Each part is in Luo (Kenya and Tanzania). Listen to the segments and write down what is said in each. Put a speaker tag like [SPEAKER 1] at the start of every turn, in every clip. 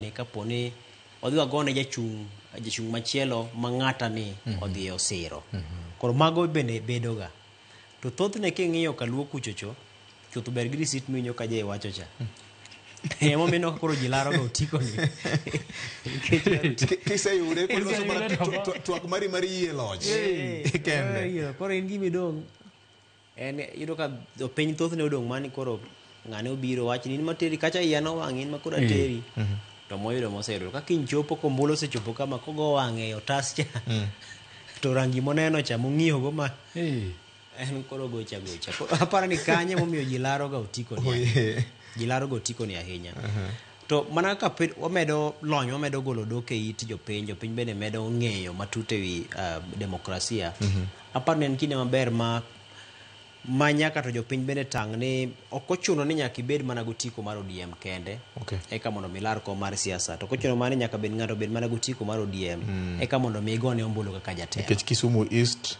[SPEAKER 1] Ni kapo ni odhi wagone jachung' jachung' machielo ma ng'ata ni odhi e osiro. Koro mago bende bedoga. To thothne king'iyo kaluo kuchocho, chuth ber gi risit miwinjo ka jay wacho cha. Emomiyo ineno ka koro ji laro ga otiko ni. Nikech
[SPEAKER 2] Kiseyude koro iloso mana
[SPEAKER 3] Kiseyude to-
[SPEAKER 2] twak mari mar yie loch kende.
[SPEAKER 1] Koro in gima idong' En iyudo ka jopiny thothne odong' mani koro ng'ane obiro wach ni in materi kacha iya nowang' in ma koro ateri. To moyudo moseyudo. Ka kiny chopo kombulu osechopo kama kogo wang'e e otas cha to rangi moneno cha mong'iyo go ma en koro gocha gocha. Koro aparo ni kanyo emomiyo ji laro ga otiko ni.
[SPEAKER 2] Oye.
[SPEAKER 1] Ji laro ga otiko ni ahinya. To mana kaka wamedo lony, wamedo golo dhok e it jopiny, jopiny bende medo ng'eyo matut e wi demokrasia. Aparo ni en kinde maber ma ma nyaka to jopiny bende tang' ni ok ochuno ni nyaka ibed mana gotiko mar ODM kende eka mondo mi ilar kom mar siasa. To ok ochuno mana ni nyaka bed ng'ato bed mana gotiko mar ODM eka mondo mi igone ombulu kaka jatelo.
[SPEAKER 2] Nikech Kisumu East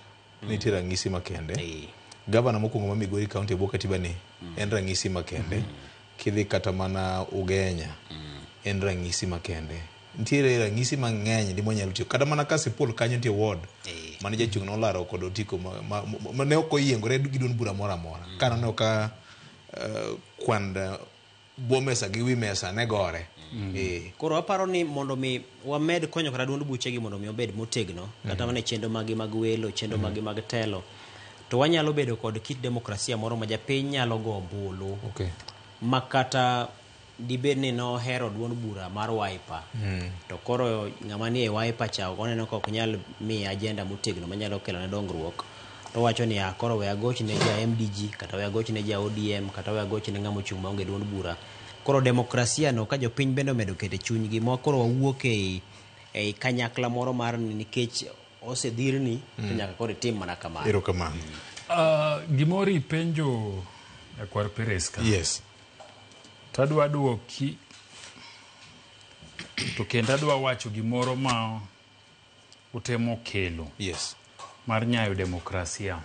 [SPEAKER 2] nitie ranyisi makende. Gavana mokwongo ma Migori County e bwo katiba ni en ranyisi makende. Kidhi kata mana Ugenya en ranyisi makende. Nitiere ranyisi mang'eny ndi mwanyalo tiyo. Kata mana Kasipul kanyo nitie ward mane jachung' nolaro kod otiko ma, ma, ma ne ok oyiengore gi duond bura moro amora. Ka noneno ka kwand bwo mesa gi wi mesa ne gore.
[SPEAKER 1] Koro aparo ni mondo mi wamed konyo kata duond buchegi mondo mi obed motegno kata mana e chenro maggi mag welo, chenro maggi mag telo, to wanyalo bedo kod kit demokrasia moro ma japiny nyalo go ombulu ma kata dibed ni nohero duond bura mar Wiper to koro ng'ama nie Wiper cha oneno ka ok nyal miye agenda motegno manyalo kelo ne dongruok, to owacho ni ah, koro we agoch ne ja MDG kata we agoch ne ja ODM kata we agoch ne ng'ama ochung' maonge duond bura. Koro demokrasia no ka jopiny bende omedo keto e chunygi ma koro wawuok ei, ei kanyakla moro mar ni nikech osedhirni to nyaka koro itim mana kamano.
[SPEAKER 2] Erokamano.
[SPEAKER 3] Gimoro ipenjo nyakwar Peres ka.
[SPEAKER 2] Yes.
[SPEAKER 3] To adwa duoki to kendo adwa wacho gimoro ma utemo kelo.
[SPEAKER 2] Yes.
[SPEAKER 3] Mar nyayo demokrasia.